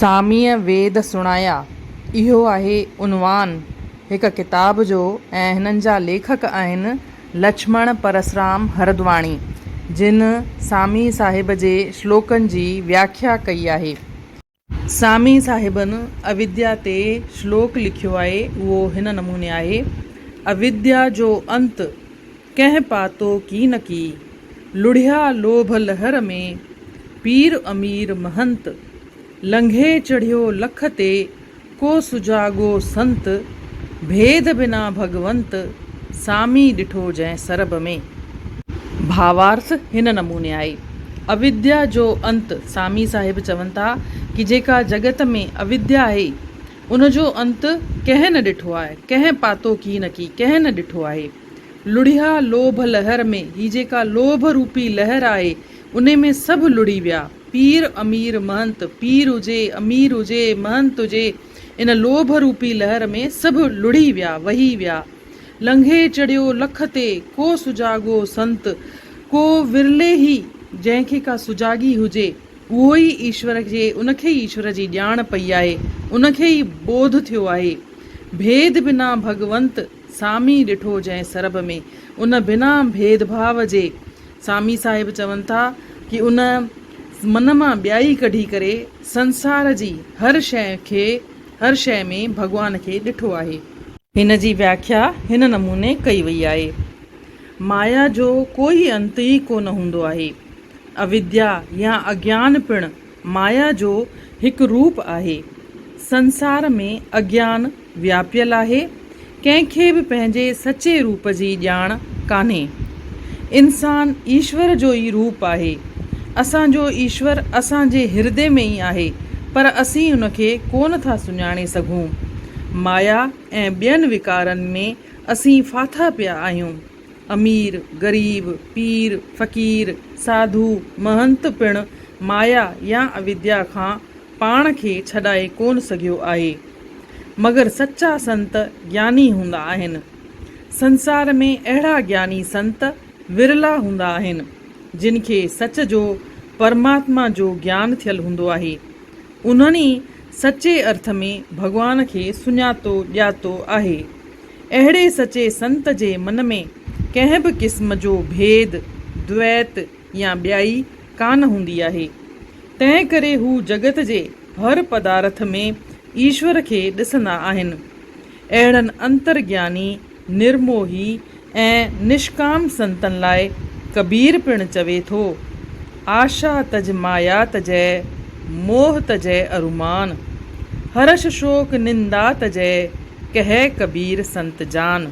ساميء ويد سڻايا، اهو آهي عنوان هڪ ڪتاب جو ۽ هنن جا ليکڪ آهن لڇمڻ پرسرام هردواڻي، جن سامي صاحب جي شلوڪن جي وياکيا ڪئي آهي. سامي صاحبن اوديا تي شلوڪ لکيو آهي، اهو هن نموني آهي، اوديا جو انت ڪنهن پاتو ڪينڪي، لڙهيا لوڀ لهر ۾، پير امير مهنت، لنگهي چڙهيو لک تي، ڪو سجاڳو سنت، ڀيد بنا ڀڳونت، سامي ڏٺو جنهن سرب ۾. ڀاوارٿ هن نموني آهي. اوديا جو انت، سامي صاحب چون ٿا ڪي جيڪا جڳت ۾ اوديا آهي، ان جو انت ڪنهن نه ڏٺو آهي، ڪنهن پاتو ڪينڪي، ڪنهن نه ڏٺو آهي. لڙهيا لوڀ لهر ۾، هي جيڪا لوڀ روپي لهر آهي، انهي ۾ سڀ لڙهي ويا. پير امير مهنت، پير هجي، امير هجي، مهنت هجي، ان لوڀ روپي لهر ۾ سڀ لڙهي ويا، وهي ويا. لنگهي چڙهيو لک تي، ڪو سجاڳو سنت، ڪو ورلي ئي جنهن کي ڪا سجاڳي هجي، اهو ئي ايشور جي، ان کي ئي ايشور جي ڄاڻ پئي آهي، ان کي ئي ٻوڌ ٿيو آهي. ڀيد بنا ڀڳونت، سامي ڏٺو جنهن سرب ۾، ان بنا ڀيد ڀاو جي، سامي صاحب چون ٿا ڪي ان من مان ٻيائي ڪڍي ڪري سنسار جي هر شيء کي هر شيء ۾ ڀڳوان کي ڏٺو آهي. هن جي وياکيا هن نموني ڪئي وئي آهي. مايا جو ڪوئي انت ئي ڪو نه هوندو آهي. اوديا يا اگيان پڻ مايا جو هڪ روپ آهي. سنسار ۾ اگيان وياپيل آهي، ڪنهن کي به پنهنجي سچي روپ جي ڄاڻ ڪانهي. انسان ايشور جو ئي روپ آهي. اسان جو ايشور اسان جي هردي ۾ ئي آهي، پر اسين ان کي ڪونه ٿا سڃاڻي سگهون. مايا ۽ ٻين وڪارن ۾ اسين ڦاٿا پيا آهيون. امير، غريب، پير، فقير، ساڌو، مهنت پڻ مايا يا اوديا کان پاڻ کي ڇڏائي ڪونه سگهيو آهي. مگر سچا سنت گياني هوندا آهن. سنسار ۾ اهڙا گياني سنت ورلا هوندا آهن، جن کي سچ جو پرماتما جو گيان ٿيل هوندو آهي. انهن ئي سچي ارٿ ۾ ڀڳوان کي سڃاتو ڄاتو آهي. اهڙي سچي سنت جي من ۾ ڪنهن به قسم جو ڀيد، دويت يا ٻيائي ڪانه هوندي آهي. تنهن ڪري هو جڳت جي هر پدارٿ ۾ ايشور کي ڏسندا آهن. اهڙن انتر گياني، نرموهي ۽ نشڪام سنتن لاء ڪبير پڻ چوي ٿو، آشا تج مايا تجئ، موهه تجئ ارومان، هرش شوڪ نندا تجئ، ڪهي ڪبير سنت جان.